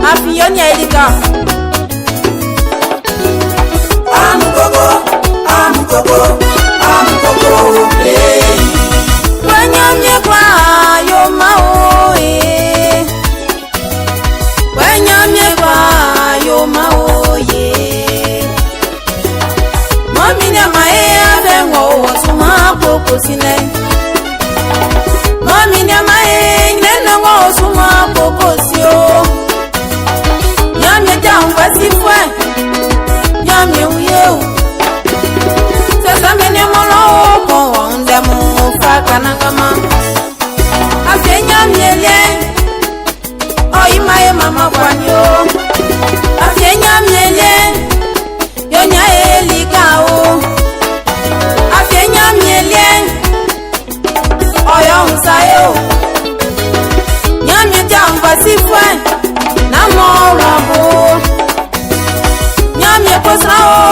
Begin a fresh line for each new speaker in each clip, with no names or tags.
Àfihàn ní àyíká.
Amugogo, amugogo, amugogo, hey.
Wenyamye kwa yo maoye. Wenyamye kwa yo maoye. Mọ́mí ní àmà ẹ̀ abẹ́wọ̀n ò sùnmọ́ àkókò sílẹ̀. Mọ́mí ní àmà ẹ̀ nínú ò súnmọ́ àkókò sí o. Nyamie jẹ́ àwọn fẹ́ sí fún ẹ̀. Nyamie ń yé o. Sẹ̀sẹ̀ mi ní mo lọ́wọ́ kan wọ̀n ń dẹ̀ mú fa kanagama. Àfẹ́ nyamie lé. Ọ̀yí máa yẹ màmá kwani o. Àfẹ́ nyamie lé. Yọ̀nyá elika o. Àfẹ́ nyamie lé. Ọ̀yọ́ ń sáyé o. Nyamie jẹ́ àwọn fẹ́ sí fún ẹ̀. Nàmọ́ ọ̀rọ̀ àbò. Nyamie kọ́sá o.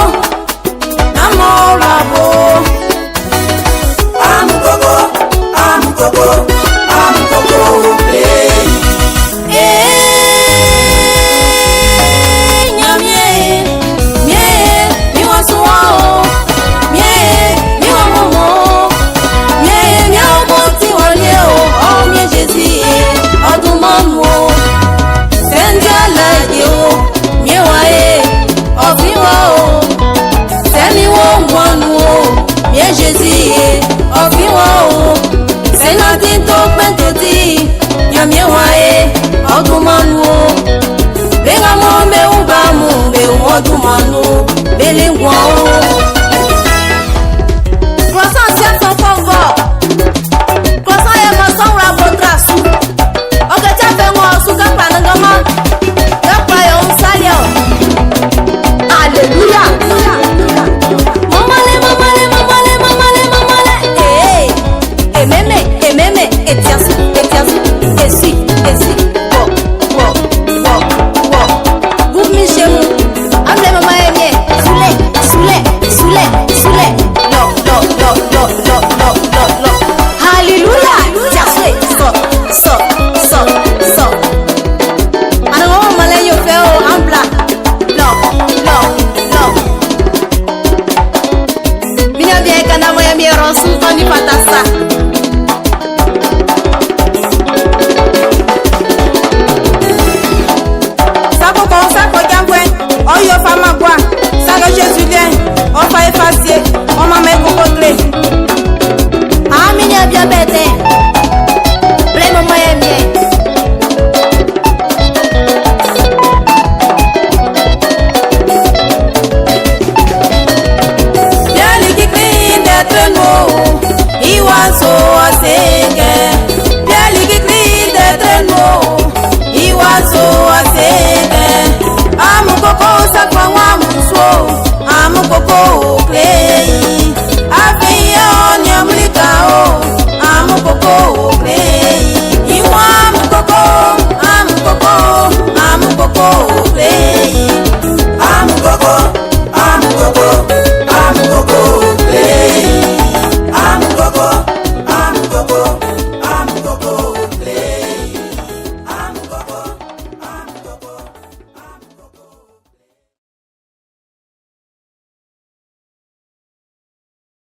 Nàmọ́ ọ̀rọ̀ àbò.
Amugogo, amugogo, amugogo, hey.
Ee, nyamie, mie, mi wa suwa o. Mie, mi wa momo. Mie, mi a mo ti wọlé o. Ọ mi Jésù, ọdún mọ́nu o. Sẹ́ńdí àlàyé o. Mie wa e, ọ̀fìn wa o. Sẹ́mi wo wọnú o. Mie Jésù, ọ̀fìn wa o. Sẹ́ńdí tó pẹ́ tó ti. Nyamie wa e, ọdún mọ́nu o. Benga mo be uba mu be wodu manu bele ngwa o.